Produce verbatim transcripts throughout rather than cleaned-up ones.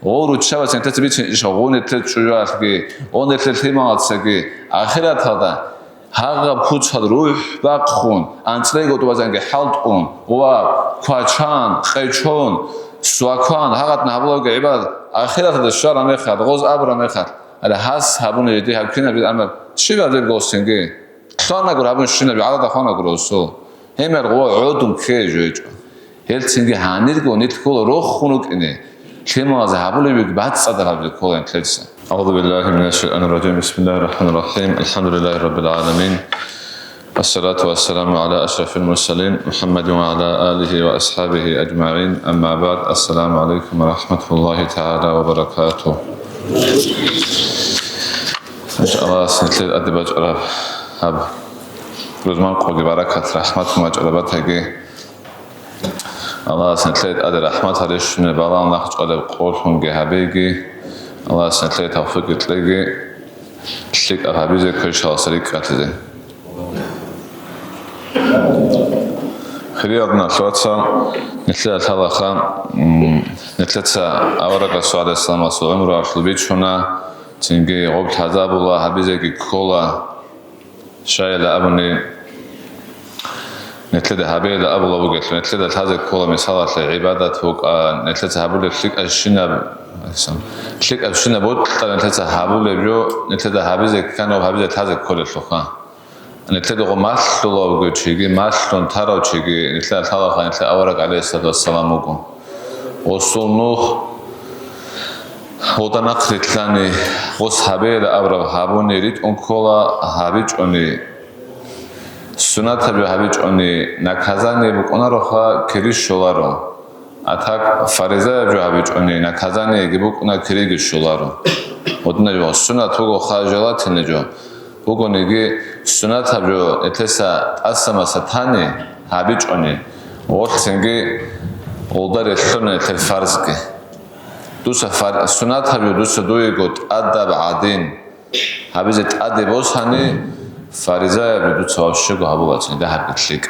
Гъо руччабаз нилъеца бицин иш гъунилъе чӀужуялъги, гъунилъе лъималацаги, ахираталда гьагъаб куцал рухӀ бахъун, анцӀила гьитӀинаб базанги хӀалтӀун, ва квачан, къечон, свакван, гьагъадна гьабулабги гӀибадат, ахираталда щвараб мехалъ, гъоз абураб мехалъ, гьале гьас гьабуни жеди гьаб кинаб, амма щибаб деб гъосинги? Лъанагур гьабун щинаб гӀадада хванагур осул. Гьемер гъо гӀодун ккей жойчӀо. Гьелцинги гьанирго нилъ ккола рохун рукӀине, лъималазе гьабулеб бацӀцӀадаб гьабизе ккола нилъеца. أعوذ بالله من الشيطان الرجيم. بسم الله الرحمن الرحيم. الحمد لله رب العالمين. الصلاة والسلام على أشرف المرسلين محمد وعلى آله وأصحابه أجمعين. أما بعد. السلام عليكم ورحمة الله تعالى وبركاته. Аллагьас нилъер тӀаде бачӀараб гьаб рузман къоги баракат, рахӀмат гьумачӀараб батаги. Аллагьас нилъер тӀаде рахӀмат гьарищунеб балагьун нахъчӀвалеб къолъунги гьабеги. Аллагьас нилъее тавфикъ кьеги, лъикӀаб гьабизе, квешаласа рикӀкӀалъизе. Хириял диналъул вацал, нилъеда лъалаха, м, нилъеца аварагасул гӀалайгьиссаламасул гӀумруялъул бичуна, цинги гъоб лъазабула, гьабизеги ккола. Щайила абуни, нилъеда гьабейила абула бугелъул, нилъеда лъазе ккола, мисалалъе, гӀибадат букӀа, нилъеца гьабулеб лъикӀабщинаб, лъикӀабщинаб бутӀа нилъеца гьабулеб жо, нилъеда гьабизе ккани ва гьабизе лъазе кколелъулха. Нилъеда гъо малъулав вугев чиги, малъун тарав чиги, нилъеда лъалаха нилъер авараг, гӀалайгьиссалату вассалам, вуго. Гъосул нух гъода нахърилълъани, гъос гьабейила абураб гьабуни ритӀун ккола, гьабичӀони, суннатаб жо гьабичӀони, наказание букӀунароха, кири щоларо. А так, фаризаяб жо гьабичӀони, наказаниеги букӀуна, кириги щоларо. Гъодинаб жо суннат бугоха, желательный жо. Бугониги, суннатаб жо нилъеца тӀаса-маса тани гьабичӀони, гъолъинги гъолда релълъуна нилъер фарзги. Дуца фар-, суннатаб жо дуца дуего тӀадаб гӀадин гьабизе тӀаде босани, фаризаяб жо дуца вообще-го гьабулацин, дагьабги лъикӀ.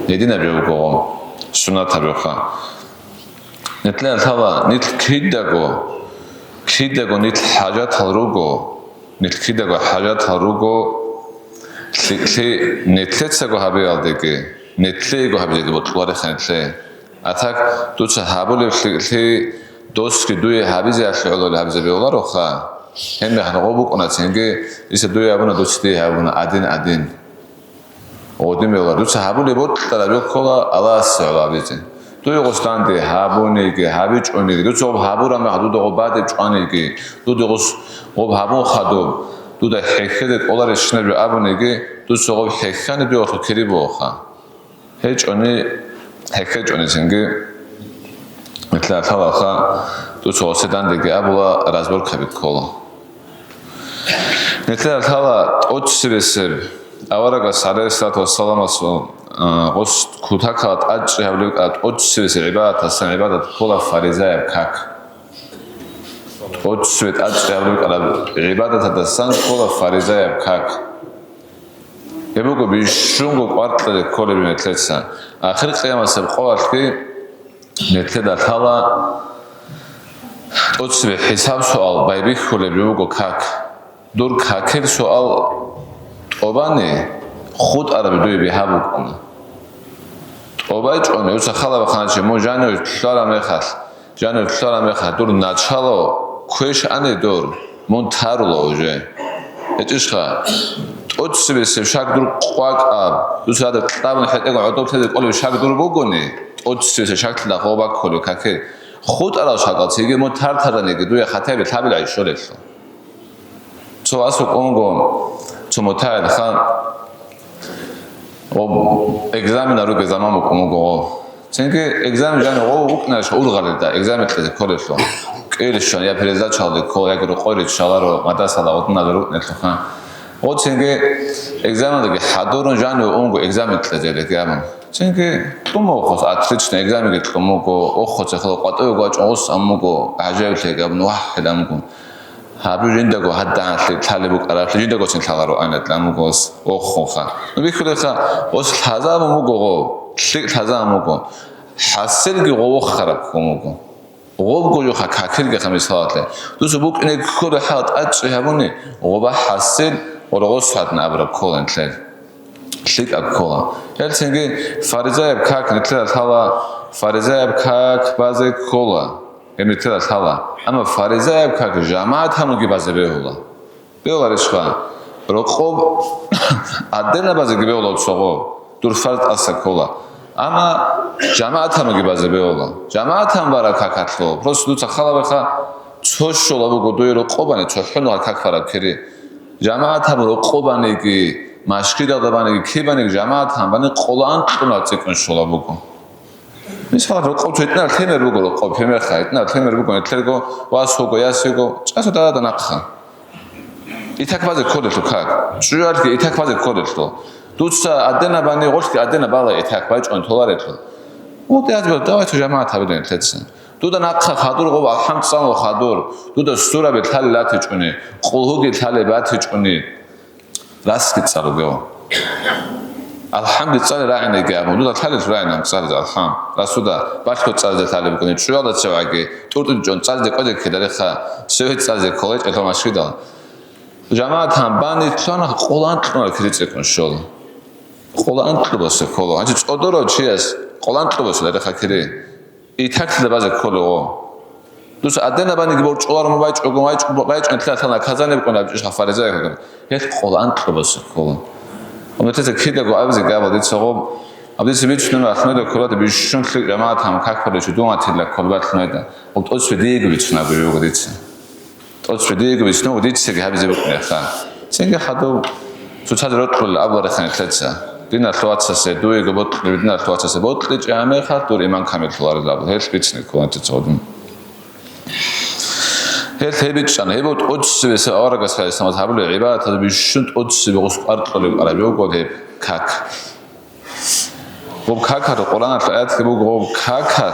Гьединаб жо буго суннатаб жоха. Нилъеда лъала, нилъ кидаго, кидаго нилъ хӀажатал руго, нилъ кидаго хӀажатал руго, лъикӀлъи нилъецаго гьабиялдеги, нилъеего гьабизеги бокьулареха нилъее. А так, дуца гьабулеб лъикӀлъи досги дуе гьабизеялъе гӀололи гьабизе бегьулароха, гьебмехалъ гъо букӀунацинги, дица дуе гьабуна, дуца дие гьабуна, гӀадин-гӀадин. Гъодин бегьула, дуца гьабулеб бокьараб жо ккола Аллагьасе гӀоло гьабизе. Дуе гъос данде гьабуниги, гьабичӀониги, дуца гъоб гьабураб мехалъ дуда гъоб бадиб чӀваниги, дуда гъос гъоб гьабун хадуб, дуда хӀехьезе кӀоларищинаб жо абуниги, дуца гъоб хӀехьани дуе гъолъул кири бугоха. ГьечӀони, хӀехьечӀони цинги, нилъеда лъалаха, дуца гъосе дандеги абула, разборкаби ккола. Нилъеда лъала тӀоцебесеб аварагас, гӀалайгьиссалату вассаламасул, а, гъос кутакала тӀадчӀи гьабулеб кӀа-, тӀоцебесеб гӀибадатасан гӀибадат ккола фаризаяб как. ТӀоцебе тӀадчӀи гьабулеб кӀалаб гӀибадатадасан ккола фаризаяб как. Гьеб буго бищунго кӀваркьазе кколеб нилъеца. Ахир къиямасеб къоялъги нилъеда лъала тӀоцебе хӀисаб-суал байбихьулеб буго как. Дур какил суал тӀобани, хутӀараб дуе бигьа букӀуна. ТӀобайчӀони, дуца халаб хъанчи, мун жанив лъугьараб мехалъ, жанив лъугьараб мехалъ, дур начало квеш ани дур, мун тарула уже. ГьечӀищха, тӀоцебесеб шак дур къвакӀаб, дуца гьадаб кьабун хӀетӀего гӀодоб лъезе кӀолеб шак дур бугони, тӀоцебесеб шаклъила гъо баккулев каке. ХутӀарал шакал цеги мун тар-тараниги дуе хатаби лъабила гӀищолелъул. Цо вас вукӀун вуго, цо мутагӀилха, гъо, экзамен ругел заман букӀун вуго гъо. Цинги экзамен жанив гъо вукӀунарищ ургъалида, экзамен кьезе кколелъул. КӀире щван, я пересдачалде ккола, яги рокъоре чӀаларо, мадрасала гъодинал рукӀунелъулха. Гъо цинги экзаменалдеги хӀадурун жанив унго экзамен кьезе гьабун. Цинги кьун вуго гъос, отлично, экзаменги кьун вуго, охо цехол къватӀиве гвачӀун гъос ам вуго, гӀажаиблъи гьабун, вагь, гьел ам вуго. Гьаб жиндаго гьадагьанлъи лъалеб букӀараблъи жиндагоцин лъаларо, ана тӀамугос, охуха. Ну, бихьулеха, ос лъазабун буго гъо, лъикӀ лъазабун буго. ХӀасилги гъо вохараб ккун буго. Гъобго жуха какилгиха мисалалъе. Дуца букӀине ккола хӀал тӀадчӀи гьабуни, гъоба хӀасил гъоргъос гьадин абураб ккола нилъер. ЛъикӀаб ккола. Гьелцинги фаризаяб как нилъеда лъала, фаризаяб как базе ккола, гьеб нилъеда лъала. Амма фаризаяб как жамагӀат гьамуги базе бегьула. Бегьуларищха? Рокъоб гӀаденабазеги бегьула цого, дур фарз тӀаса ккола. Амма жамагӀатаноги базе бегьула. ЖамагӀатан бараб какалъо, просто дуца халабаха, цо щола буго дуе рокъобани, цохӀо нугьа как бараб кири. ЖамагӀатан рокъобаниги, машгидалда баниги, кибаниги жамагӀатан бани къоло анкьнугьа цӀикӀкӀун щола буго. Мисал, рокъоб цо гьитӀинаб лъимер буго, рокъоб гьемерха, гьитӀинаб лъимер буго, нилъерго вас вуго, яс вуго, чӀасо дада нахъа. Итак базе кколелъул как. ЧӀуялъги итак базе кколелъул. Дуца аденабани гъолъги аденабала итак байчӀун толарелъул. Вот я говорю, давай цо жамагӀат гьабилан нилъеца. Дуда нахъа хадур гъоб алхӀам цӀалун хадур. Дуда сураби лъалел ратичӀуни, къулгьуги лъалел батичӀуни. Расги цӀалугев. АлхӀамди цӀали рагӀинаги абун, дуда лъалел рагӀинан цӀализе алхӀам. Расуда балъго цӀализе лъалеб букӀуни, чӀуялда цеваги, тӀуртӀинчӀун цӀализе кӀвезе ккедарихъа, цеве цӀализе кколечӀелъул машгидал. ЖамагӀат гьанбани лъугьана къоло анкьнугьа кири цӀикӀкӀун щола. Къоло анкьнубасе ккола. Гьанже цӀодорав чияс къоло анкьнубасе дариха кири. Итаклъи базе кколего. Дуца аденабаниги борчӀуларо, ма байчӀого, байчӀ-, байчӀун лъалъана казанеб кӀун абичӀищ ха фаризаяб гьагар. Гьелъ къоло анкьнубасе ккола. Умматица кидаго абизе габал дица гъоб, абдица бицунеб ахмеда кколада бищун лъикӀ жамагӀат гьам как баричи дун атилла кколбат лъунайда. Гъоб тӀоцебе диего бицунаб буюго дица. ТӀоцебе диего бицунаб дицаги гьабизе букӀунеха. Цинги хадув цоцаз рокьулел абуларехъан лъеца. Диналъул вацасе дуего бокьулеб, диналъул вацасе бокьичӀи гьамехалъ дур иман камиллъуларел абу. Гьелъ бицни кколан дица гъодин. Гьелъ гьеб бичӀчӀана, гьеб тӀоцебесеб аварагас гьайсамаз гьабулеб гӀибадатаз бищун тӀоцебе гъус къваркьулеб араб буго гьеб как. Гъоб какалъ Къуръаналъ аятги буго, гъоб какалъ,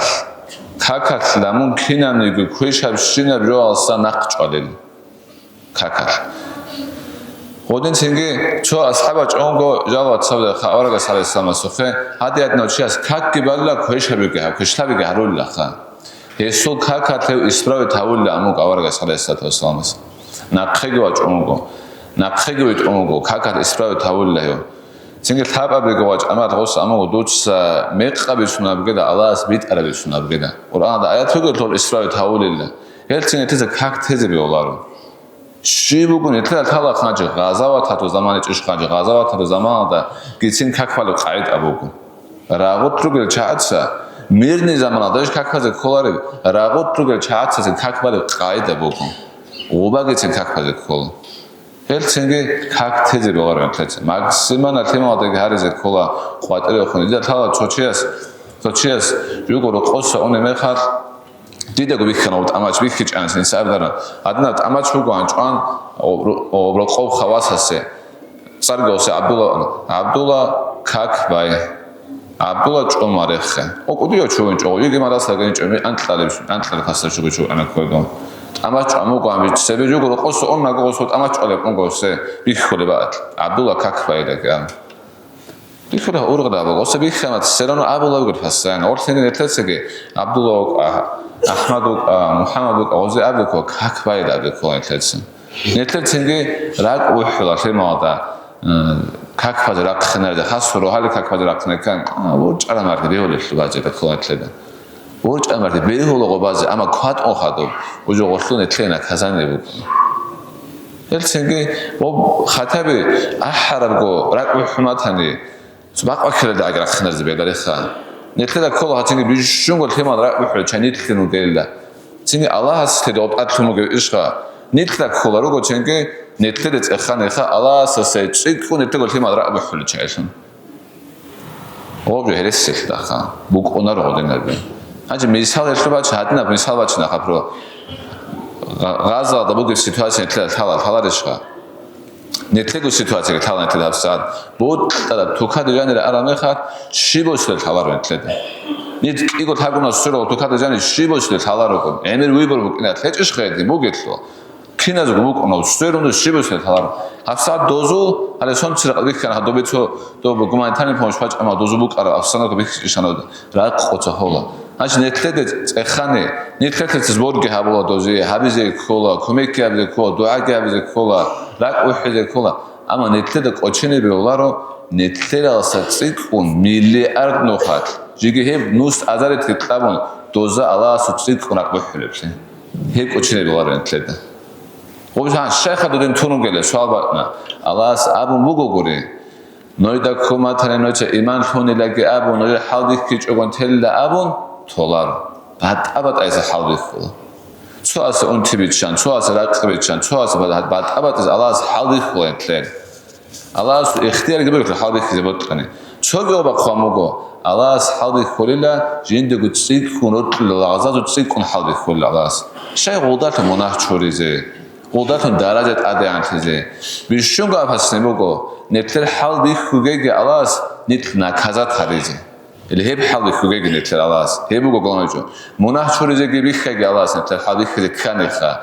какалъ ламун кинабниги квешабщинаб жоялса нахъ чӀвалел. Какалъ. Гъодин цинги цо асхӀаб вачӀунго жал вацавлаха аварагас гьалесамасухъе, гьадиятнав чияс какги балла квешабиги гьаб-, квешлъабиги гьаруллаха. Гьесул какалъ гьев исправить гьавулла амуго аварагас гьалесалату вассаламас. Нахъеги вачӀунго, нахъеги витӀунго, какалъ исправить гьавулла гьев. Цинги лъабабиго вачӀамал гъос амуго дуца мекъаби сунабгила, Аллагьас битӀараби сунабгила. Къуръанда аят бугелъул исравит гьавулила. Гьелцин гьетица как тезе бегьуларо. Щиб бугун гьетила лъала хъанчи гъазаваталъул заман ичӀищ хъанчи гъазаваталъул заманалда гицин как балеб къагӀида буго. Рагъут ругел чагӀаца мирный заманалда иш как базе кколареб, рагъут ругел чагӀацазе как балеб къагӀида буго. Гъубагицин как базе ккола. Гьелцинги как тезе бегьуларо гьелъеца. Максимально лъималдаги гьаризе ккола къватӀирехун. Дида лъала цо чияс, цо чияс жуго рокъоса унеб мехалъ, дидаго бихьана гъоб тӀамач бихьичӀанас, инса абиларан. Гьадинаб тӀамач буго анчӀван, гъоб ру-, гъоб рокъов хавасасе. ЦӀарги гъосе ГӀабдулла, ГӀабдулла как бай. ГӀабдулла чӀумарехъе. О, кӀудияв чугун чӀого, йиги марасла гинчӀо, ми анкьалеб, анкьалеб хасар чугу чугу ана ккойго. ТӀамач чӀвамуго гьанбич, цебе жуго рокъоса уннаго гъосо тӀамач чӀвалеб унго гъосе, бихьулеб баат. ГӀабдулла как байда кӀан. Бихьула ургъда абу, гъосе бихьана, все равно абула бугел постоянно. Орлъиги нилъецаги, ГӀабдулла вукӀа, АхӀмад вукӀа, МухӀаммад вукӀа, гъозе абикьо, как байда абикьо нилъецин. Нилъер цинги ракӀ вухӀула лъималда, э, как базе рахъинарда, хас рогьали как базе рахъинаркан, а, ворчӀараб марги бегьулелъул базе рахъулатлъеда. ВорчӀараб марги бегьулаго базе, амма кватӀун хадуб, уже гъолъун нилъее наказание букӀуна. Гьелцинги, ва хатаби ахӀарабго ракӀ вухӀуматани, бакъваккилади аграхъинарзе бегьариха. Нилъеда ккола гьатинги бижунго лъимал ракӀ бухӀула чанилъин вугелда. Цинги Аллагьас лъеда гъоб тӀадлъун бугев ишха. Нилъеда ккола руго ченги, нилъеда цӀеханиха Аллагьасасай цӀикӀкӀун нилъего лъимал ракӀ бухӀула чайилъун. Гъоб жо гьересилъаха, букӀунаро гъодинарби. Гьанже мисал гьелъул бачи, гьадинаб мисал бачина хапро. Гъа-, гъазалда бугеб ситуация нилъеда лъала, лъаларищха? Нилъего ситуацияги лъала нилъеда гьабсагӀат. БутӀараб тукаде жанире араб мехалъ, щиб босилел лъаларо нилъеда. Нилъ кӀиго лъагуна сверал тукаде жани щиб босилел лъаларого. ГӀемер выбор букӀина, лъечӀищ хъеги бугелъул. Киназго букӀунав сверун щиб босилел лъаларо. ГьабсагӀат дозу, гьале сон церекъ бихьана, гьадубецо доб гуманитарный помощь бачӀама дозу букӀараб, обстановка бихьичӀищана, ракъ къоца хола. Гьанже нилъеда цӀехани, нилъеца сборги гьабула дозе, гьабизе ккола, кумекги гьабизе ккола, дугӀаги гьабизе ккола, ракӀ ухӀизе ккола. Амма нилъеда кӀочене бегьуларо, нилъералдаса цӀикӀкӀун миллиард нухалъ, жеги гьеб нус азарит гьикъабун, доза Аллагьасул цӀикӀкӀун ракӀ бухӀулеблъи. Гьеб кӀочене бегьуларо нилъеда. Гъуб жан щайха додин тун ругелъул суал бакӀна. Аллагьас абун бугогури. Нужда ккун батани, нужеца иман лъунилаги абун, нужер хӀалбихьичӀогон телила абун, толаро. БатӀа-батӀайса хӀалбихьула. Цоясе унти биччан, цоясе ракъи биччан, цоясе бат-, батӀа-батӀиса Аллагьас хӀалбихьула нилъер. Аллагьасул ихтиярги буго хӀалбихьизе бокьани. Цоги обахъ хъван буго, Аллагьас хӀалбихьулила, жиндего цӀикӀкӀун рокьула, лагъзазул цӀикӀкӀун хӀалбихьулила Аллагьас. Щай гъулдалъун мунагь чуризе? Гъулдалъун даража тӀадегӀанлъизе. Бищунго апасни буго, нилъер хӀалбихьугеги Аллагьас нилъ наказат гьаризе. Или гьеб хӀалбихьугеги нилъер Аллагьас. Гьеб буго гьанжо. Мунагь чуризеги бихьаги Аллагьас нилъер хӀалбихьизе кканиха.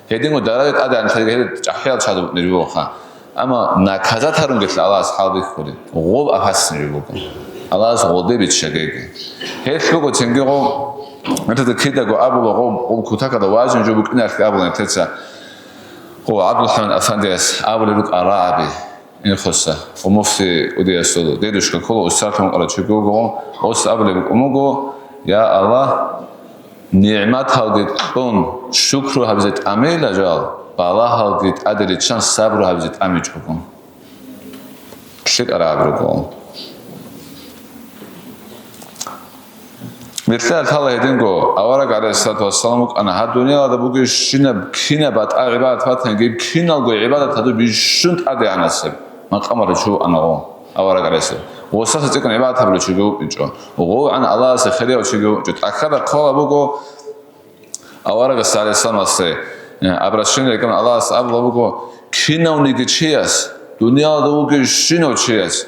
Гьединго даража тӀадегӀанлъизе гьеб чӀахӀиял чагӀи букӀунеб бугоха. Амма наказат гьарунгелъ Аллагьас хӀалбихьулеб. Гъоб апасни буго. Аллагьас гъоде биччагеги. Гьелъ буго цинги гъо, нилъеца кидаго абула гъо, гъоб кутакалда важин жо букӀиналъги абула нилъеца. Гъо, ГӀабдулхӀамид Афандияс абулеб букӀа рагӀаби, инхоса, гъо, муфти удиясул дедушка ккола, устарлъун вукӀарав чиги вуго, гъос абулеб букӀун буго, я Аллагь, нигӀматалги кьун шукру гьабизе тӀамейила жал, балагьалги тӀаде риччан сабру гьабизе тӀамичӀого. ЛъикӀараб руго. Нилъеда лъала гьединго, авараг, гӀалайгьиссалату вассалам, вукӀана, гьаб дуниялалда бугебщинаб кинаб батӀа гӀибадат батани, гьеб киналго гӀибадат гьадур бищун тӀадегӀанасеб макъамалда чи вукӀана гъо, авараг, гӀалайгьиссалам. Гъосаса цӀикӀкӀун гӀибадат гьабулев чиги вукӀинчӀо. ГъовгӀан Аллагьасе хирияв чиги вукӀинчӀо. ТӀахьазда хъвала буго, Аварагас гӀалайгьиссаламасе, э, обращение гьабун Аллагьас абула буго, кинавниги чияс, дуниялалда вугевщинав чияс,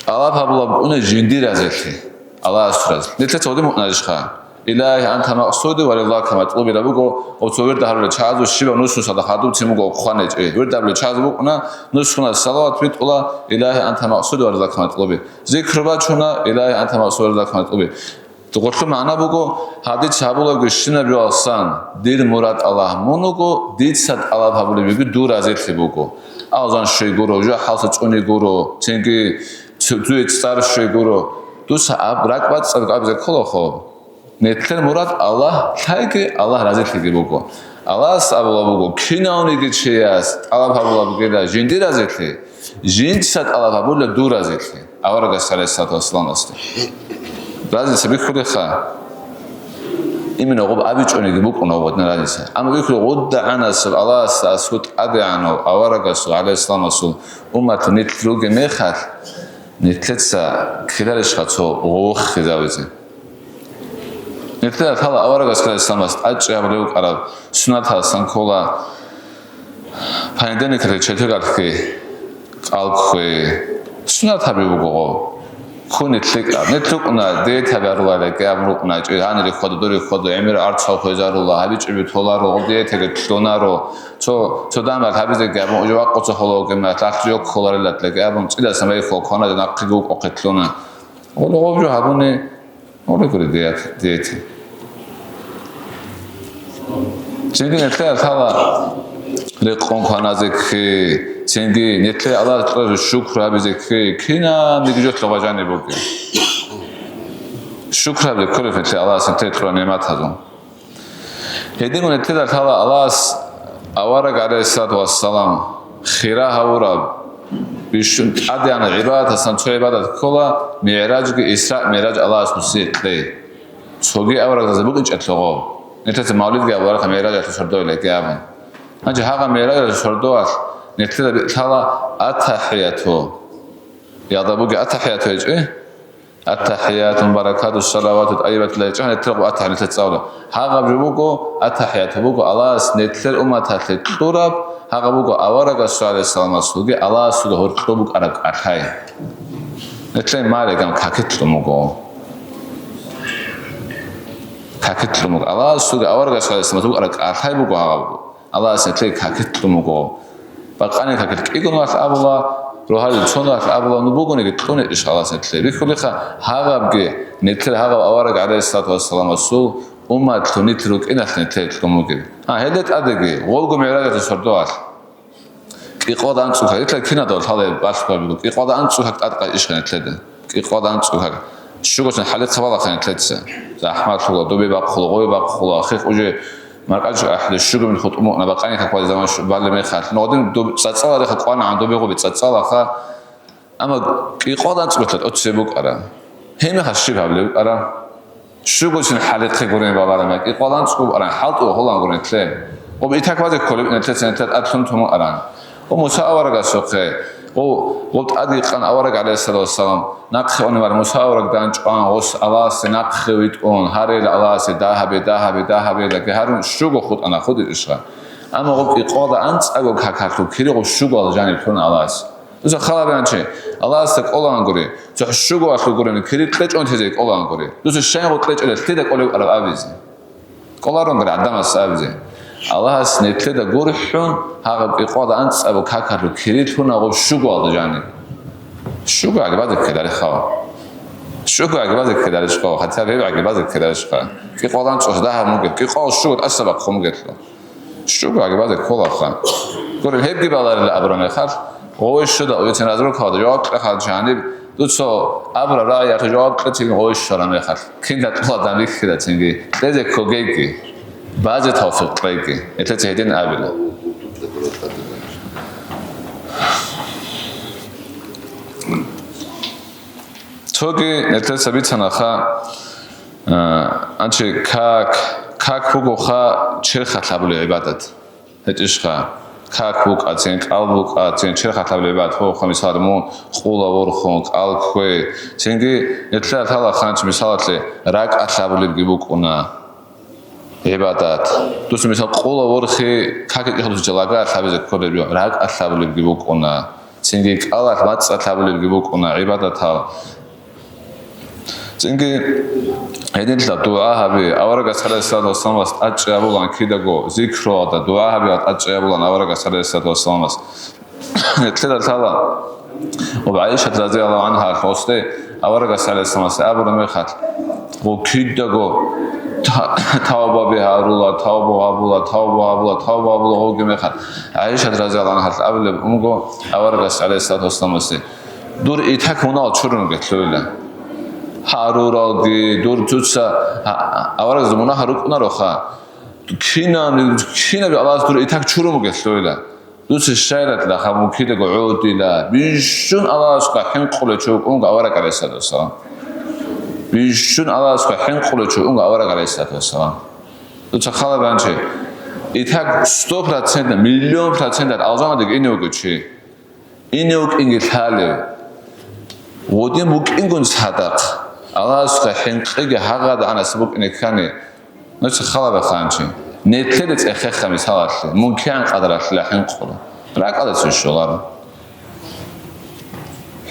тӀалаб гьабулеб букӀуна жиндир разилъи, Аллагьасул разилъи. Нилъеца гьадин букӀунарищха? Илагьи, анта макъсуди ва ризака матлуби абун буго, гъо, цо вирд гьарулел чагӀазул щибаб нус-нусалда хадубцин буго хъван гьечӀеб. Вирд гьарулел чагӀазул букӀуна, нус-нусалда салават битӀула, Илагьи, анта макъсуди ва ризака матлуби. Зикру бачуна, Илагьи, анта макъсуди ва ризака матлуби. Гъолъул магӀна буго, гьадица гьабулеб бищунаб жоялдасан, дир мурад Аллагь мун вуго, дица тӀалаб гьабулеб буго дур разилъи буго. Алжан щвей гуро, жо-хӀалса цӀуни гуро, цинги цу-, цуе цӀар щвей гуро. Дуца аб-, ракӀбацӀцӀад абизе кколахо. Нилъер мурад Аллагь лъайги, Аллагь разилъиги буго. Аллагьас абулеб буго, кинавниги чияс тӀалаб гьабулеб бугила жиндир разилъи, жинца тӀалаб гьабула дур разилъи. Аварагас гӀалайгьиссалату вассаламасде. Разница бихьулеха. Именно гъоб абичӀониги букӀуна гъодна разница. Амма бихьула гъудда гӀанасеб Аллагьасда асхӀу тӀадегӀанав аварагасул, гӀалайгьиссаламасул, уммат нилъ ругеб мехалъ, нилъеца ккеларищха цо гъохизавизе? Нилъеда лъала аварагас, гӀалайгьиссаламас, тӀадчӀей гьабулев вукӀараб суннаталдасан ккола, понедельникалъе четвергалъги кӀал кквей. Суннат гьабизе буго гъо. Ккун нилъ кӀал. Нилъ рукӀуна, диетаби гьаруларила кӀиабун рукӀуна, чӀи гьанире хьваду, дуре хьваду, гӀемер арцал хвезарула, гьабичӀоби толаро, гъоб диетаги лъунаро. Цо, цо дамал гьабизеги абун, уже вакъуца холовгема, лъалъ жо кколарила абун, цӀидасан байхъула кваназе нахъеги вукӀухъе лъуна. Гъоб жо гьабуни, Гьури гури дият-, диете. Цинги нилъеда лъала рекъон кваназе ккей, цинги нилъеда Аллагьасда шукру гьабизе ккей, кинабниги жо лъугӀа жаниб бугеб. Шукру гьабизе кколеб нилъеда Аллагьас нилъее кьураб нигӀматазул. Гьединго нилъеда лъала Аллагьас авараг, гӀалайгьиссалату вассалам, хира гьавураб, бищун тӀадегӀанаб гӀибадатасан цо гӀибадат ккола, МигӀражги Исра-МигӀраж Аллагьас нусие кьей. Цоги аварагзазе букӀинчӀелъул гъо. Нилъеца мавлидги абуларха МигӀражалъул сордоялъги абун. Гьанже гьагъа МигӀражалъул сордоялъ нилъеда лъала аттахӀияту. Ялда бугеб аттахӀияту гьечӀи? Ат-тахӀияту мубаракату салавату тӀайибату лайчӀа нилъер къо аттахӀият нилъер цӀалула. Гьагъаб жо буго, аттахӀияту буго Аллагьас нилъер умматалъе кьураб, гьагъаб буго аварагасул гӀалайгьиссаламасулги Аллагьасулги гьоркьоб букӀараб кӀалъай. Нилъер малиган какилъун буго. Какилъун буго. Аллагьасулги аварагасул гӀалайгьиссаламасул букӀараб кӀалъай буго гьагъаб. Аллагьас нилъее какилъун буго. Бакъани какилъ кӀигун валъ абула, Рогьалил цоналъ абулаб бугониги, кьунебищ Аллагьас нилъее? Бихьулеха, гьагъабги, нилъер гьагъаб авараг гӀалайгьиссалату вассаламасул умматлъун нилъ рукӀиналъ нилъее кьун бугеб. А, гьелда тӀадеги, гъолго мигӀражалъул сордоялъ. КӀикъвада анцӀго как, итла кинадал лъалеб балъ буго, кӀикъвада анцӀго как тӀадкъай ишгъи нилъеда. КӀикъвада анцӀго как. Щугоцин хӀалихъ балаха нилъеца. ЗахӀмалъула, доби бахъула, гъой бахъула, хихъ уже маркӀачӀ ахӀли, щуго мин хутӀумукъна, бакъани как базе заман щу-, балли мехалъ. Ногъдин доб-, цӀацӀалариха кӀвана гӀан добигъуби цӀацӀалаха. Амма кӀикъвада анцӀго как тӀоцебе букӀара. Гьеб мехалъ щиб гьабулеб букӀара? Щугоцин хӀалихъе гурин баларана, кӀикъвада анцӀго букӀаран, хӀалтӀула гьолан гурин лъе. Гъоб итак базе кколеб нилъеца нилъер тӀад лъун тумукъаран. О, Муса аварагасухъе, о, гъоб тӀадегӀан авараг, гӀалайгьиссалату вассалам, нахъе унеб Муса авараг данчӀван, гъос Аллагьасе нахъе витӀун, гьарейла Аллагьасе, дагьабе, дагьабе, дагьабе, лаги гьарун щуго хутӀана, хутӀичӀищха. Амма гъоб кӀикъвада анцӀго какалъул кири гъоб щугоялда жаниб лъуна Аллагьасе. Дуца халаб янчи, Аллагьасда кӀолаан гури, цо щугоялъул гурин, кири кьечӀон тезе кӀолаан гури. Дуца щайгъу кьечӀила, лъида кӀолеб араб абизе. КӀоларунгури гӀадамас абизе. Аллагьас нилъеда гурхӀун, гьагъаб кӀикъвада анцӀабу какалъул кири лъуна гъоб щугоялда жаниб. Щугояги базеккедарихъав. Щугояги базеккедарищха, хотя бы гьебгӀаги базеккедарищха. КӀикъвада анцӀго дагьаб мугел, кӀикъвал щуго тӀаса бахъун мугелъул. Щуго гьаги базе кколаха. Гурел гьебги баларила абура мехалъ, гъове щуда, уйцин разрукалда жаваб кьехал жаниб, дуцо абура рагӀиялъе жаваб кьецин гъове щвара мехалъ. Кинда кьоладан рихьила цинги, кьезе ккогейги, базе тавфикъ кьейги, гьелъеца гьедин абила. Цоги нилъеца бицанаха, а, анчи как, как бугоха черхалъ гьабулеб гӀибадат. ГьечӀищха? Как букӀацин, кӀал букӀацин, черхалъ гьабулеб гӀибадат бугоха, мисал, мун къула ворхун, кӀал кквей. Цинги нилъеда лъалаха анчи, мисалалъе, ракӀалъ гьабулебги букӀуна гӀибадат. Дус, мисал, къула ворхи как гьечӀо, дус лагаялъ гьабизе кколеб жо, ракӀалъ гьабулебги букӀуна. Цинги кӀалалъ, мацӀалъ гьабулебги букӀуна гӀибадатал. Цинги гьединлъа дугӀа гьаби, аварагас гӀалайгьиссалату вассаламас тӀадчӀей гьабулан кидаго, зикруялда дугӀа гьаби тӀадчӀей гьабулан аварагас гӀалайгьиссалату вассаламас. Нилъеда лъала, ва ГӀайшат разияллагьу гӀангьа гьосде аварагас гӀалайгьиссаламас абураб мехалъ, гъо кидаго та-, тавбаби гьарула, тавба гьабула, тавба гьабула, тавба гьабула гъоги мехалъ. ГӀайшат разияллагьу гӀангьа абулеб унго аварагас гӀалайгьиссалату вассаламасе: «Дур итак мунагьал чурун гелъуйла». Гьаруралги, дур цуца, а-, а-, аварагзул мунагьал рукӀунароха. Кинаб, кинаби Аллагьас дур итак чурун гелъуйла. Дуца щайратла, хабун кидаго гӀодила. Бищун Аллагьасухъа хӀинкъулев чи вукӀунго авараг гӀалайгьиссалату вассалам. Бищун Аллагьасухъа хӀинкъулев чи вукӀунго авараг гӀалайгьиссалату вассалам. Дуца халаб ранчи. Итак, сто процентно, миллион проценталь алжанадаги ине вуго чи. Ине вукӀинги лъалев. Гъодин букӀингун цадахъ. Аллагьасухъа хӀинкъиги гьагъадгӀанасеб букӀине ккани, нуца халаб ханчи. Нилъеда цӀехеха мисалалъе, мун кигӀан къадаралъила хӀинкъула. РакӀалдецин щоларо.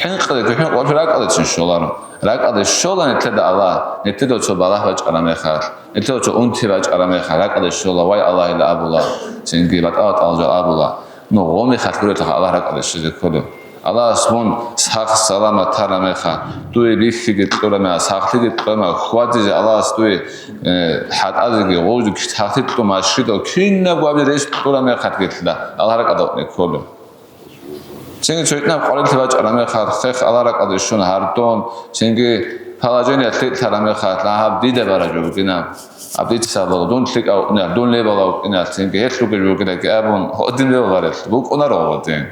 ХӀинкъидаги хӀинкъулев ракӀалдецин щоларо. РакӀалде щола нилъеда Аллагь, нилъеда цо балагь бачӀараб мехалъ, нилъеда цо унти бачӀараб мехалъ, ракӀалде щола, вай Аллагьила абула, цинги батӀа-батӀал жал абула. Ну, гъо мехалъ гурелъулха Аллагь ракӀалде щвезе кколев. Аллагьас мун сах-саламат тараб мехалъ, дуе бихьиги кьураб мехалъ, сахлъиги кьураб мехалъ, хьвадизе Аллагьас дуе, э, хӀатӀазеги, гъозеги сахлъи кьун машгидал кинабго абизе рес кьураб мехалъ гелъила, Аллагь ракӀалде укӀине кколев. Цинги цо гьитӀинаб къварилъи бачӀараб мехалъ, хех Аллагь ракӀалде щун гьардун, цинги положение лъикӀлъараб мехалъ, гьаб дида бараб жо букӀина, гьаб дица балагьун, дун лъикӀав вукӀиналъ, дун лебалав вукӀиналъ, цинги гьелъ ругел ругинаги абун, гьодин леваларелъ букӀунаро гьодин.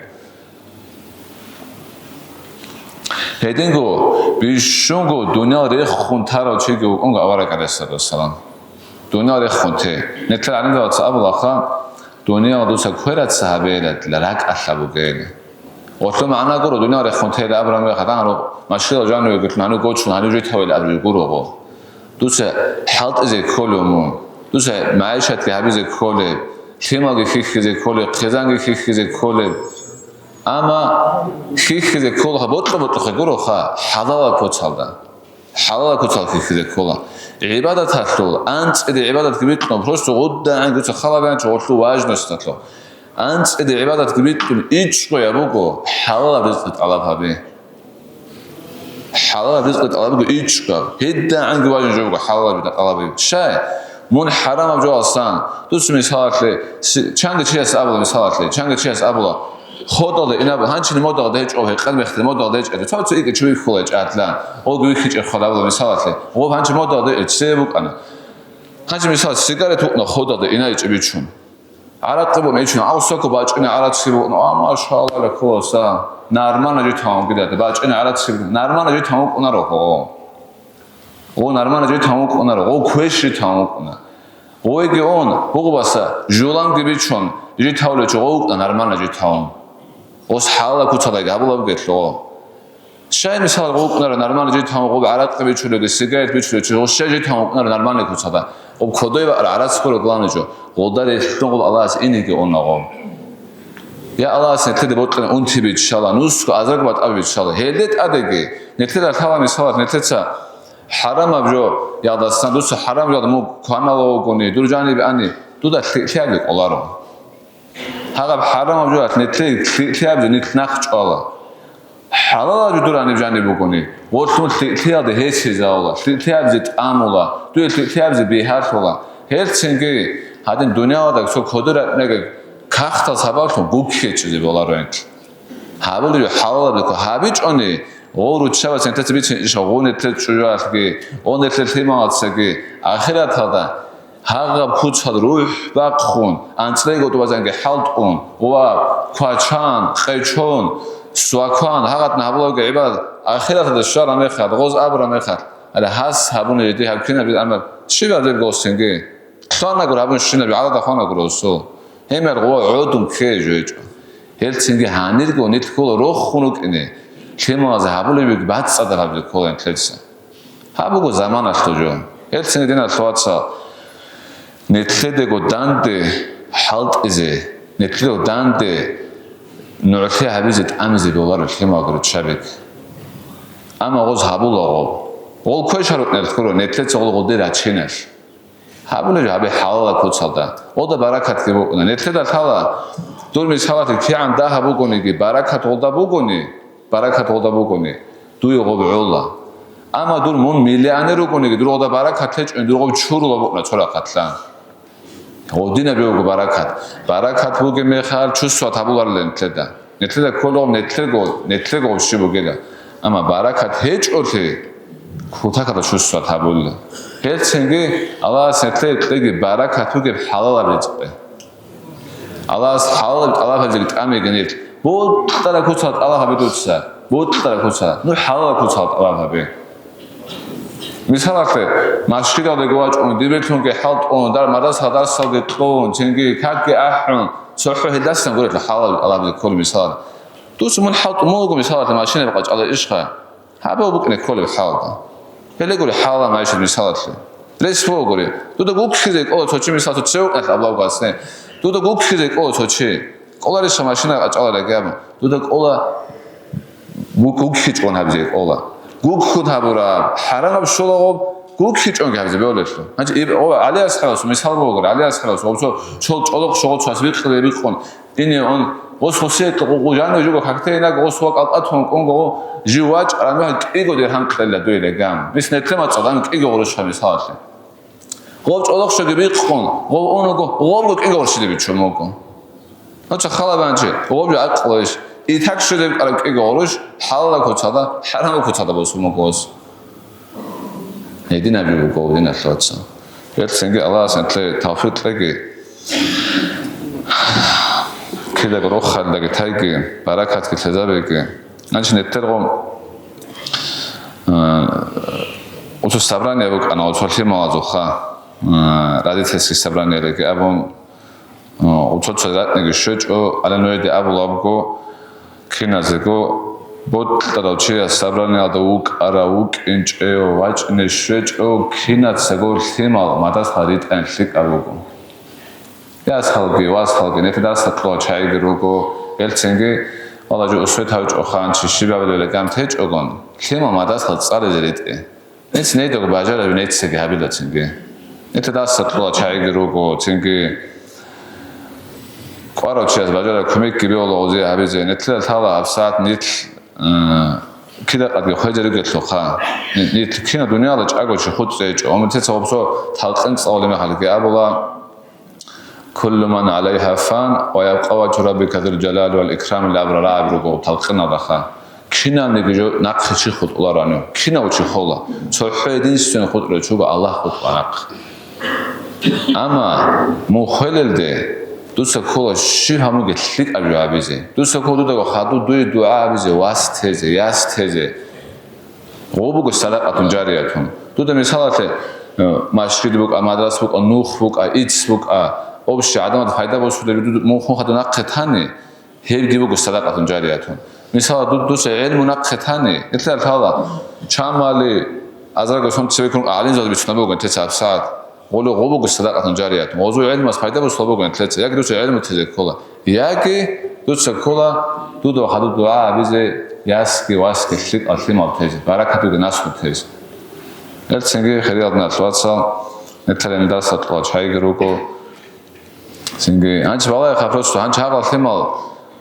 Гьединго бищунго дуниял рехун тарав чиги вукӀунго авараг, гӀалайгьиссалату вассалам. Дуниял рехун те. Нилъер гӀалимзабаца абулаха, дуниял дуца квераца гьабейила, дила ракӀалъа бугейила. Гъолъул магӀна гуро, дуниял рехун тейила абураб мехалъ, гьанро машгьурал жаниве гутлъун, гьанив гочун, гьанив житавел абизе гурого. Дуца хӀалтӀизе кколев мун. Дуца магӀишатги гьабизе кколеб, лъималги хьихьизе кколеб, хъизанги хьихьизе кколеб. Амма хьихьизе кколаха, бокьа-бокьухъе гуроха, хӀалалал куцалда. ХӀалалал куцал хьихьизе ккола. ГӀибадаталъул, анцӀила гӀибадатги бикьун, просто гъудагӀан дуца халаб янчи гъолъул важносталъул. АнцӀиде гӀибадатги битӀун ичӀго я буго, хӀалалаб ризкъи тӀалаб гьабе. ХӀалалаб ризкъи тӀалаб буго ичӀго. ГьедагӀанги важин жо буго хӀалалаб тӀалаб гьабе. Щай? Мун хӀарамаб жоялсан, дуца мисалалъе, си-, чанги чияс абула мисалалъе, чанги чияс абула, ходалде инаб, гьанчин модалде гьечӀо, гьекъан мехде модалде гьечӀо, цо-цо икӀа чи вихьула гьечӀо гьатӀлан, гъоги вихьичӀеб хъвалабула мисалалъе, гъоб гьанчи модалде гьечӀо, цебе букӀана. Гьанчи мисал сигарет вукӀна ходалде ина ичӀи бичун. ГӀаракъи букӀун ичӀун, авсаку бачӀина гӀарацги букӀна, а, машалла, кколаса, нормально жо тавун гидада, бачӀина гӀарацги букӀна, нормально жо тавун вукӀунаро гъо. Гъо нормально жо тавун вукӀунаро, гъо квеш жо тавун вукӀуна. Гъойги он, гъугъбаса, жуламги бичун, жо тавлечи гъо вукӀна нормально жо тавун. Гъос хӀалала куцалаги гьабулаб гелъо. Щай мисал гъукънара нормально житан гъуб гӀаракъи бичулеги, сигарет бичулев чи, гъуща житан гъукънара нормальный куцада. Гъуб кодой ва гӀарац ккола главный жо. Гъолда релълъун гъуб Аллагьас инеги унагъо. Я Аллагьас нилъеде бокьана унти биччала, нусго азарго батӀаби биччала. Гьелде тӀадеги, нилъеда лъала мисалат, нилъеца хӀарамаб жо, ягъдасан дуца хӀарам жо муг кванала вугони, дур жаниб ани, дуда лъикӀлъиялде кӀоларо. Гьагъаб хӀарамаб жо, нилъе лъикӀлъияб жо, нилъ нахъ чӀвала. ХӀалалаб жо дур гьаниб жаниб бугони, гъорлъун лъикӀлъиялде гьесизавула, лъикӀлъиябзе тӀамула, дуе лъикӀлъиябзе бигьалъула. Гьелцинги гьадин дуниялада цо кодиратнеги кахтал сабаблъун гуккечӀизе боларо гьенкь. Гьабулеб жо хӀалалаб жо гьабичӀони, гъо руччабаз гьентаца бицин иша, гъо нилъер чӀужуялъги, гъо нилъер лъималацаги, ахираталда. Гьагъаб куцал рухӀ бахъун, анцӀрего тӀубазанги хӀалтӀун ва квачан, къечон, свакван, гьагъатна гьабулаги гӀибадат, ахираталда щвараб мехалъ, гъоз абураб мехалъ, гьале гьас гьабуни гьедин гьаб кинабил гӀамал щибаб деб гъосинги? Лъугьанагур гьабун щинаб гӀаладахъ ванагур гъосул. Гьемер гъо гӀодун ккей жойчӀо. Гьелцинги гьанирго нилъ ккола рохун рукӀине, лъималазе гьабулеб буго бацӀцӀадаб гьабизе ккола нилъеца. Гьаб буго заманалъул жо. Гьелцин диналъул вацал, нилъедего данде хӀалтӀизе, нилъедего данде нугӀлъи гьабизе тӀамизе боларо лъималги руччабиги. Амма гъоз гьабула гъоб. Гъол квешал рукӀиналъ ккола, нилъеца гъол гъолде рачиналъ. Гьабуна жо гьабе хӀалала куцалда. Гъолда баракатги букӀуна. Нилъеда лъала, дур мисалалъе кигӀан дагьаб бугониги, баракат гъолда бугони, баракат гъолда бугони, дуе гъоб гӀола. Амма дур мун миллионер ругониги, дур гъолда баракат гьечӀони, дур гъоб чурула букӀуна цо рахъалъан. Гъодинаб буго баракат. Баракат бугеб мехалъ чувствовать гьабуларила нилъеда. Нилъеда кколеб нилъего, нилъего щиб бугила. Амма баракат гьечӀолъи, кутакалда чувствовать гьабулила. Гьелцинги Аллагьас нилъее кьеги баракат бугеб хӀалалаб ризкъи. Аллагьас хӀалалаб тӀалаб гьабизеги тӀамиги нилъ. БутӀараб куцал тӀалаб гьабе дуца. БутӀараб куцал. Ну хӀалалаб куцал тӀалаб гьабе. Мисалалъе, машгидалдеги вачӀун, дибирлъунги хӀалтӀун, дар-, мадрасаялда дарсалги кьун, цинги какги ахӀун, цохӀо гьелдасан гурелъул хӀалалаб тӀалаб ккола мисалалъе. Дуца мун хӀалтӀун мун вуго мисалалъе машинаби къачӀала ишха. Гьабав букӀине кколеб хӀалда. Гьеле гури хӀалалаб машина мисалалъе. Рес вугури. Дуда гуккизе кӀола цо чи мисалалъе цевукъалъ абулаго асне. Дуда гуккизе кӀола цо чи. КӀоларищха машина къачӀаларагаб? Дуда кӀола гу-, гуккичӀон гьабизе кӀола. Гуккун гьабураб, хӀарамаб щолагъуб, гуккичӀонги гьабизе бегьулелъул. Гьанже иб-, о, ГӀали асхӀабас мисал бугур, ГӀали асхӀабас, гъо цо чол чӀолохъ щогъо цо гьас бикъилеб бикъун, ине он, гъос гъосие къо-, къо-, жанив жуго какде инаг, гъос ва кӀалъатун кӀунго, жив вачӀараб мехалъ кӀиго диргьам кьела дуе легам. Бис нилъе мацӀалда кӀиго гъурущха мисалалъе. Гъов чӀолохъ щоги бикъун, гъов унаго, гъовго кӀиго гъурщиде бичун буго. Нуца халабанчи, гъов жо акълуйищ, и так щоги бикъараб кӀиго гъурущ, хӀалалаб куцалда, хӀарамаб куцалда босун буго гъос. Гьединаби буго, диналъул вацал. Гьелцинги Аллагьас нилъее тавфикъ кьеги, кидаго рохалидаги тайги, баракатги лъезабеги. Гьанже нилъерго Э, оцо собрание букӀана, оцо лъималазулха, э, родительский собраниеги абун, э, оцо цо ратниги щвечӀо, ала нуеде абулабго, киназего, бутӀарав чияс собраниялда вукӀарав, вукӀинчӀев, вачӀине щвечӀо, кинацаго лъимал мадасал ритӀани лъикӀаб буго. Ясалги, васалги, нилъеда дарсалъула чагӀиги руго, гьелцинги, валла, жо усвет гьавичӀо хан, чи щибабилебали гьаниб течӀогон, лъимал мадасал цӀализе ритӀе. Нилъ нейдаго бажараби нилъеги гьабила цинги. Нилъеда дарсалъула чагӀиги руго, цинги КӀварав чияс бажараб кумекги бегьула гъозие гьабизе. Нилъеда лъала гьабсагӀат нилъ, э, кидакъадги хвезе ругелъулха. Нилъ кинаб дунияла чӀаго чи хутӀ гьечӀо. Гьанже цо гъоб цо талкъин цӀалулеб мехалги абула: «Куллу ман гӀалайгьа фан, ва ябкъа важгьу раббика зул жалали вал икрам», — абураб рагӀаби руго талкъиналдаха. Кинабниги жо нахъе чи хутӀулароан, кинав чи хола, цохӀо единственный хутӀулев чи вуго, Аллагь хутӀула нахъе. Амма мун хвелелде дуца ккола щиб гьаб бугеб лъикӀаб жо гьабизе. Дуца ккола дудаго хадуб дуе дугӀа гьабизе, вас тезе, яс тезе. Гъоб буго садакъатун жариятун. Дуда мисалалъе, э, машгид букӀа, мадраса букӀа, нух букӀа, ицц букӀа, общий гӀадамазда пайда босулеб, дуд-, мун хун хадуб нахъе тани, гьебги буго садакъатун жариятун. Мисалалъе, дуд-, дуца гӀелму нахъе тани, нилъеда лъала, чамали азарго сон цебеккун гӀалимзабаз бицунеб буго нилъеца гьабсагӀат. Гъоло гъоб буго садакъатун жариятун. Гъозул гӀелмуялъ пайда босулеб буго нилъеца, яги дуца гӀелму тезе ккола. Яги дуца ккола дуда хадуб дугӀа гьабизе, ясги васги лъикӀал лъимал тезе, баракат бугеб наслу тезе. Гьелцинги, хириял диналъул вацал, нилъер дарсалъул чагӀиги руго. Цинги, гьанже балагьеха просто, гьанже гьагъал лъимал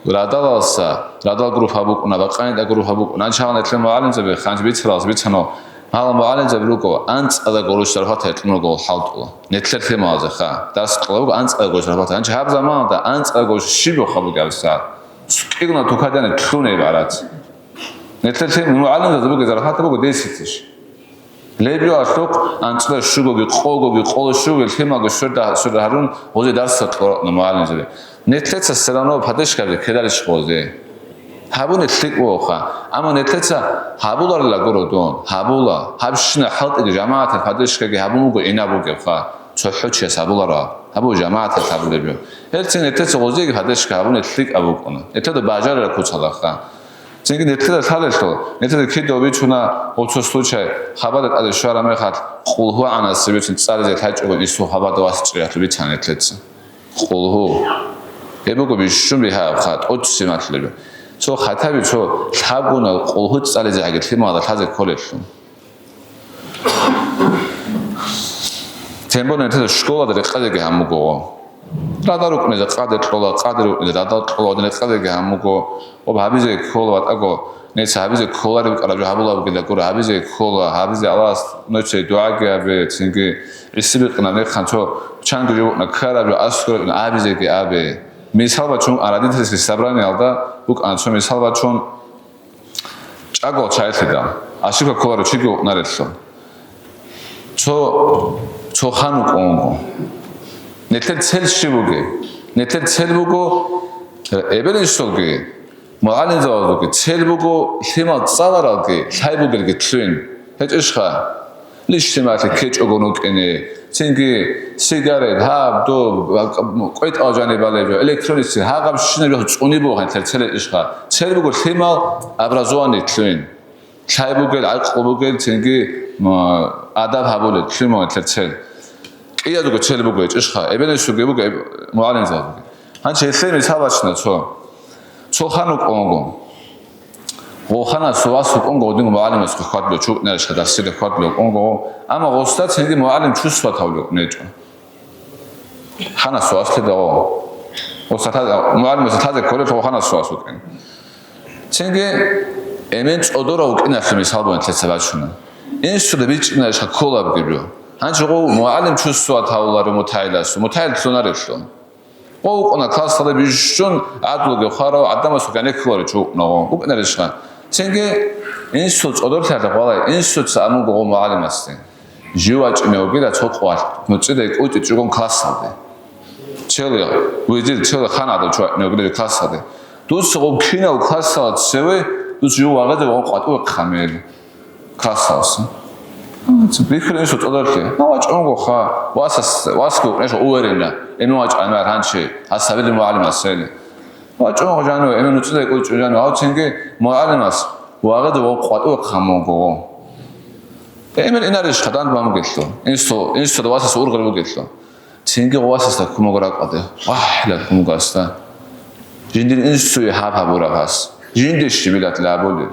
радалалса, радал группа букӀуна, бакъанитӀа группа букӀуна, гьанже гьагъал нилъер мугӀалимзаби, гьанже бицаралас бицано, гьагъал мугӀалимзаби руго, анцӀадаго гъурущ зарфат гьечӀун руго хӀалтӀула. Нилъер лъималазеха, дарс кьола буго анцӀадаго зарфат. Гьанже гьаб заманалда анцӀадаго щиб бугеб гьабсагӀат? КӀигуна тукадани лъугьун гӀибарат. Нилъер лъим-, мугӀалимзабазда бугеб зарфат буго десять тысяч. Леб жо алъухъ анцӀила щугоги, къогоги, къоло щугоги, лъималго сверда-, сверда гьарун, гъозе дарсал кьуракьна мугӀалимзаби. Нилъеца все равно поддержка гьабизе ккеларищ гъозе? Гьабуни лъикӀ бугоха. Амма нилъеца гьабуларила гуро дун, гьабула. Гьабщина хӀалтӀиги жамагӀаталъ поддержкаги гьабун буго инаб бугебха. ЦохӀо чияс гьабуларо. Гьабу жамагӀаталъ гьабулеб жо. Гьелцин нилъеца гъозиеги поддержка гьабуни лъикӀаб букӀуна. Нилъеда бажарараб куцалаха. Цинги нилъеда лъалелъул, нилъеда кидаго бичуна гъоб цо случай, хабада тӀаде щвараб мехалъ, Къулгьу гӀанасеб бицун цӀализе лъачӀого, исул хабада вас чӀиялъул бицана нилъеца. Къулгьу. Гьеб буго бищун бигьаяб ха, тӀоцебе малъулеб. Цо хатаби цо лъабгуна Къулгьу цӀализегӀаги лъималазда лъазе кколелъул. Тем более, нилъеда школада рекъезеги гьамуго. Радал рукӀунезе къаде кьола, къаде рукӀунезе радал кьола, гьадин рекъезеги гьамуго. Об гьабизе ккола, ватӀаго, нилъеца гьабизе кколареб букӀараб жо гьабулеб бугила гуро, гьабизе ккола, гьабизе Аллагьас нилъее дугӀаги гьабе, цинги гӀиси бикъинаб мехалъ цо чанги жо букӀана ккараб жо аскӀораб абизеги абе. Мисал бачун, а, родительский собраниялда букӀана цо мисал бачун, ЧӀагал чагӀилъидал, ошибка кколарев чиги вукӀунарелъул. Цо, цо хан вукӀун вуго. Нилъер цель щиб бугеб? Нилъер цель буго, э, эбел-инсулги, мугӀалимзабазулги цель буго лъимал цӀаларалги, лъай бугелги лъугьин. ГьечӀищха? Личный махьи ккечӀого рукӀине, цинги сигарет, гьаб, доб, кӀветӀал жаниб балеб жо, электронный сигарет, гьагъабщинаб жо цӀуни бугин, нилъер цель гьечӀищха? Цель буго лъимал образованный лъугьин. Лъай бугел, гӀакълу бугел, цинги, м, адаб гьабулел, лъимал нилъер цель. КӀиязего цель буго гьечӀищха? Эбел-инсулги буго, эб-, мугӀалимзабазулги. Гьанже гьелъие мисал бачина цо. Цо хан вукӀун вуго. Гъов ханасул вас вукӀун вуго, гъодинго мугӀалимас хъвалеб, чи вукӀунарищха дарсида хъвалеб вукӀун вуго. Амма гъосда цинги мугӀалим чувствовать гьавулев вукӀун гьечӀо. Ханасул вас лъида гъов? Гъосда лъазе, мугӀалимасда лъазе кколел гъов ханасул вас вукӀин. Цинги эмен цӀодорав вукӀиналъе мисал бугин нилъеца бачуна. Инсуда бичӀчӀинарищха кколеб бугеб жо? Гьанже гъов мугӀалим чувствовать гьавуларо мутагӀиласул, мутагӀил лъунарелъул. Гъов вукӀуна классалда бищун гӀадлуги хварав, гӀадамасул гӀенеккуларев чи вукӀуна гъов. ВукӀунарищха? Цинги инсул цӀодорлъиялъухъ валай, инсуца абун буго гъов мугӀалимасде: «Жив вачӀине вугила цо къвалъ, нуцӀидай кӀутӀичӀогон классалде. Целый везир, целый хан гӀадав чи вачӀине вугила классалде. Дуца гъов кинав классалда цеве, дуца жив вагъизе вагъун къватӀиве хъамел». Классалса. Бихьулин цо цӀодорлъи. Ма вачӀунгоха. Васас, васги вукӀунищ уверенно. Эмен вачӀанмар гьанчи. Гьас гьабилин мугӀалимас гьели. ВачӀунгъо жану, эмен нуцӀидай кӀудчӀун жану. Гьав цинги мугӀалимас вагъида ва къватӀиве хъамунгого. Эмен инарищ хъадан бамугелъул. Инсу, инсуда васас ургъел бугелъул. Цинги гъов васасда кумуго ракӀалде, вагьлал кумуго гьасда. Жиндир инсуе гьаб гьабураб гьас. Жинде щибилатила гьабулеб.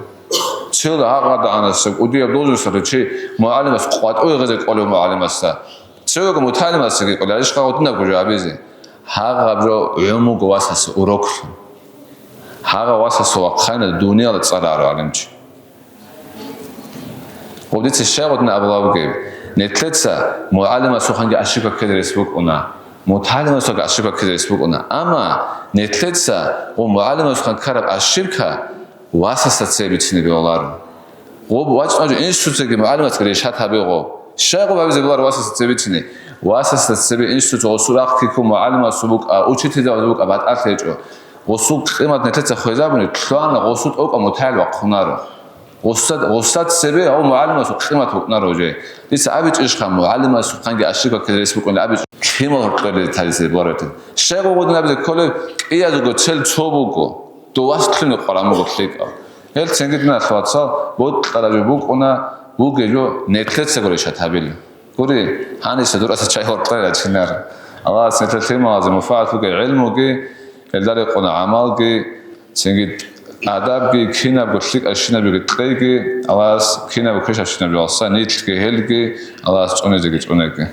Цела гьагъадагӀанасеб кӀудияб должносталъул чи мугӀалимас къватӀиве гъезе кӀолев мугӀалимасда. Цевего мутагӀалимасдаги кӀоларищха гъодинабго жо гьабизе. Гьагъаб жо гӀумуго васаса уроклъун. Гьагъа васаса вахъайна дунияла цӀаларо гӀалимчи. Гъоб дица щай гъодин абулаб бугеб? Нилъеца мугӀалимасухъанги ошибка ккезе рес букӀуна, мутагӀалимасухъанги ошибка ккезе рес букӀуна. Амма нилъеца гъо мугӀалимасухъан ккараб ошибка васасда цебе бицине бегьуларо. Гъоб вачӀунчи институтцаги мугӀалимасги решат гьабе гъо. Щай гъоб гьабизе бегьуларо васасда цебе бицине? Васасда цебе институтца гъосул рахъ ккун мугӀалимасул букӀа, учительзабазул букӀа батӀалъи гьечӀо. Гъосул къимат нилъеца хвезабуни, лъугьана гъосул тӀокӀаб мутагӀил вахъунаро. Гъосда, гъосда цебе гьав мугӀалимасул къимат букӀунаро жо. Дица абичӀищха, мугӀалимасухъанги ошибка ккезе рес букӀунин абичӀ, лъимал гьоркьоре тарисеб баратин. Щай гъо гъодин абизе кколеб, кӀиязего цел цо буго, дов вас лъугьине къваран буго лъикӀав. Гьел цинги, диналъ вацал, бокьараб жо букӀуна, бугеб жо нилъецаго решат гьабила. Гури, гьаниса дураса чай гьоркьоре рачинар. Аллагьас нилъер лъималазе мунпагӀат бугеб гӀилмуги, гьелда рекъона гӀамалги, цинги адабги, кинабго лъикӀабщинабиги кьеги, Аллагьас кинабго квешабщинаб жоялдаса нилъги гьелги Аллагьас цӀунизеги цӀунеги.